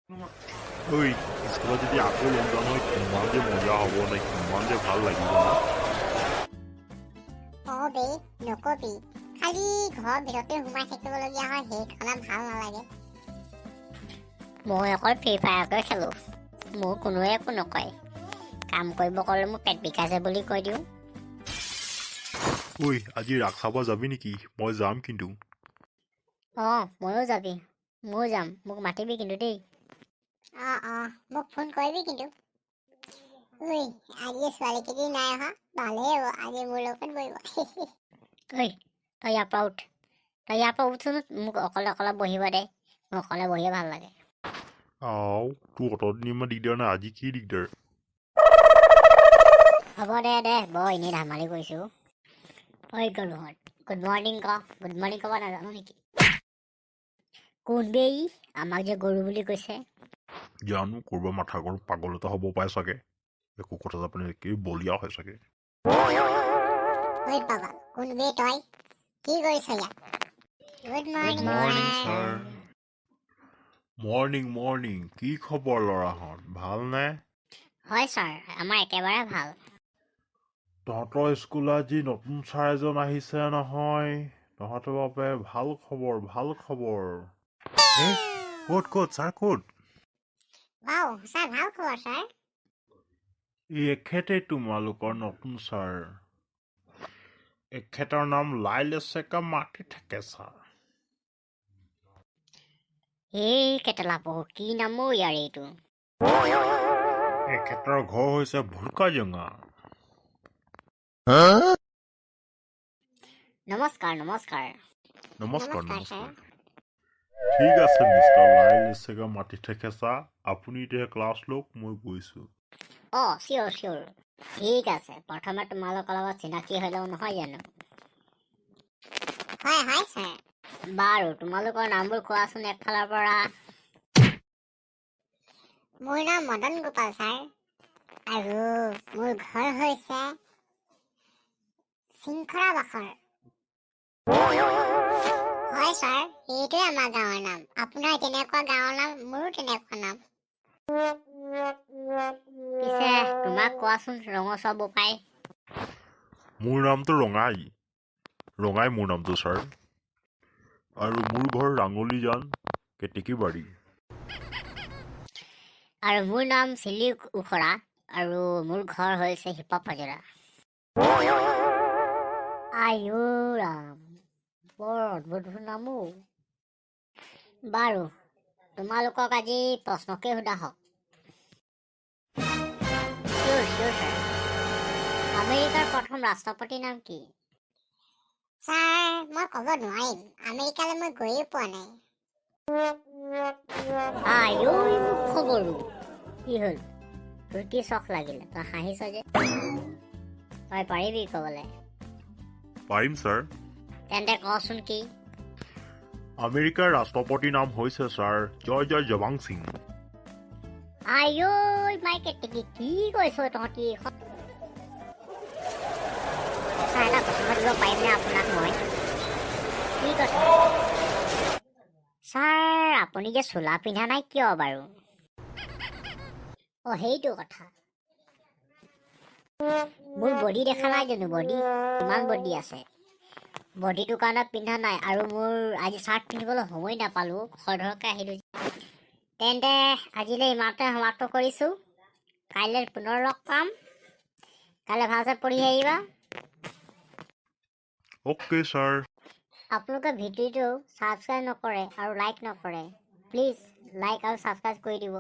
ঐ, স্কুলত যদি আকৌ লকডাউন হয়, কিমান যে মজা হ'ব নে, কিমান যে ভাল লাগিব ন? অ বে, নকবি। খালি ঘৰৰ ভিতৰতে সোমাই থাকিবলগীয়া হয়, সেইকাৰণে ভাল নালাগে। মই অকল ফ্ৰী ফায়াৰকে খেলোঁ, মোৰ কোনোৱে একো নকয়। কাম কৰিব ক'লে মোৰ পেট বিষাইছে বুলি কৈ দিওঁ। ঐ, আজি ৰাস চাব যাবি নেকি? মই যাম কিন্তু। অঁ, ময়ো যাবি, ময়ো যাম। মোক মাতিবি কিন্তু দেই। অঁ, মোক ফোন কৰিবি কিন্তু। ঐ, আজি ছোৱালীকেইজনী নাই অহা, ভালেই হ'ব, আজি মোৰ লগত বহিব। ঐ, তই ইয়াৰ পৰা উঠ, তই ইয়াৰ পৰা উঠচোন। মোক অকলে অকলে বহিব দে, মোক অকলে বহিয়ে ভাল লাগে। আও, তোৰ অতদিন ইমান দিগদাৰ নাই, আজি কি দিগদাৰ? হ'ব দে দে, বৰ এনেই ধেমালি কৰিছোঁ। ঐ গৰুহঁত, গুড মৰ্ণিং ক। গুড মৰ্ণিং ক'ব নাজানো নেকি? কোন বে ই, আমাক যে গৰু বুলি কৈছে? জানো, ক'ৰবাৰ মাথা গৰম পাগল এটা হ'ব পাৰে চাগে। একো কথা নাপাতে, কি বলিয়া হয় চাগে। ঐ পাগল, কোন বে তই? কি কৰিছ ইয়াত? Good morning. Morning, sir. Morning, morning. কি খবৰ ল'ৰাহঁত, ভালনে? হয় ছাৰ, আমাৰ একেবাৰে ভাল। তহঁতৰ স্কুলত আজি নতুন ছাৰ এজন আহিছে নহয়, তহঁতৰ বাবে ভাল খবৰ, ভাল খবৰ। হে, ক'ত ক'ত ছাৰ, ক'ত? ৱাও, ছাৰ, ভাল খবৰ ছাৰ। এই এখেতে তোমালোকৰ নতুন ছাৰ। এখেতৰ নাম লাইলেচেকা মাতি থাকে ছাৰ। এই কেটেলা পহু, কি নাম অ' ইয়াৰ এইটো? এখেতৰ ঘৰ হৈছে ভুলকাজঙা। নমস্কাৰ, নমস্কাৰ। নমস্কাৰ। নমস্কাৰ। নমস্কাৰ। ঠিক আছে, মিষ্টাৰ লাইলেচেকা মাতি থাকে ছাৰ, আপুনি এতিয়া ক্লাছ লওক, মই গৈছোঁ। অঁ, চিয়'ৰ চিয়'ৰ, ঠিক আছে। প্ৰথমে তোমালোকৰ লগত চিনাকি হৈ লওঁ, নহয় জানো? হয় হয় ছাৰ। বাৰু, তোমালোকৰ নামবোৰ কোৱাচোন একফালৰ পৰা। মোৰ নাম মদন গোপাল ছাৰ আৰু মোৰ ঘৰ হৈছে শৃংখলা বাখৰ। হয় ছাৰ, এইটোৱে আমাৰ গাঁৱৰ নাম। আপোনাৰ যেনেকুৱা গাঁৱৰ নাম, মোৰো তেনেকুৱা নাম। পিছে তোমাক কোৱাচোন, ৰঙচুৱা বোপাই। মোৰ নামটো ৰঙাই, ৰঙাই মোৰ নামটো ছাৰ, আৰু মোৰ ঘৰ ৰাঙলীজান, কেতেকীবাৰী। আৰু মোৰ নাম চিলি উখৰা আৰু মোৰ ঘৰ হৈছে হিপাপাজৰা। আইঅ ৰাম, বৰ অদ্ভুত নাম অ'। বাৰু, তোমালোকক আজি প্ৰশ্নকে সোধা হওক। চিয়'ৰ চিয়'ৰ ছাৰ। আমেৰিকাৰ প্ৰথম ৰাষ্ট্ৰপতিৰ নাম কি? ছাৰ, মই ক'ব নোৱাৰিম। আমেৰিকালৈ মই গৈয়ে পোৱা নাই। আইঐ মুখ গৰু, কি হ'ল তোৰ? কি চখ লাগিলে? তই হাঁহিছ যে, তই পাৰিবি ক'বলৈ? পাৰিম ছাৰ। তেন্তে কচোন কি? আমেৰিকাৰ ৰাষ্ট্ৰপতিৰ নাম হৈছে ছাৰ জয় জয় জবাং সিং। আইঐ মাই কেতেকী, কি কৈছ তহঁতি? ছাৰ, এটা কথা সুধিব পাৰিমনে আপোনাক মই? কি কথা? ছাৰ, আপুনি যে চোলা পিন্ধা নাই কিয় বাৰু? অ', সেইটো কথা। মোৰ বডি দেখা নাই জানো? বডি, কিমান বডি আছে। বডিটোৰ কাৰণে পিন্ধা নাই আৰু মোৰ আজি চাৰ্ট পিন্ধিবলৈ সময় নাপালোঁ, খৰধৰকৈ আহিলোঁ। তেন্তে আজিলৈ ইমানতে সমাপ্ত কৰিছোঁ। কাইলৈ পুনৰ লগ পাম। কাইলৈ ভালছে পঢ়ি আহিবা। Okay sir. আপোনালোকে ভিডিঅ'টো ছাবস্ক্ৰাইব নকৰে আৰু লাইক নকৰে। প্লিজ লাইক আৰু ছাবস্ক্ৰাইব কৰি দিব।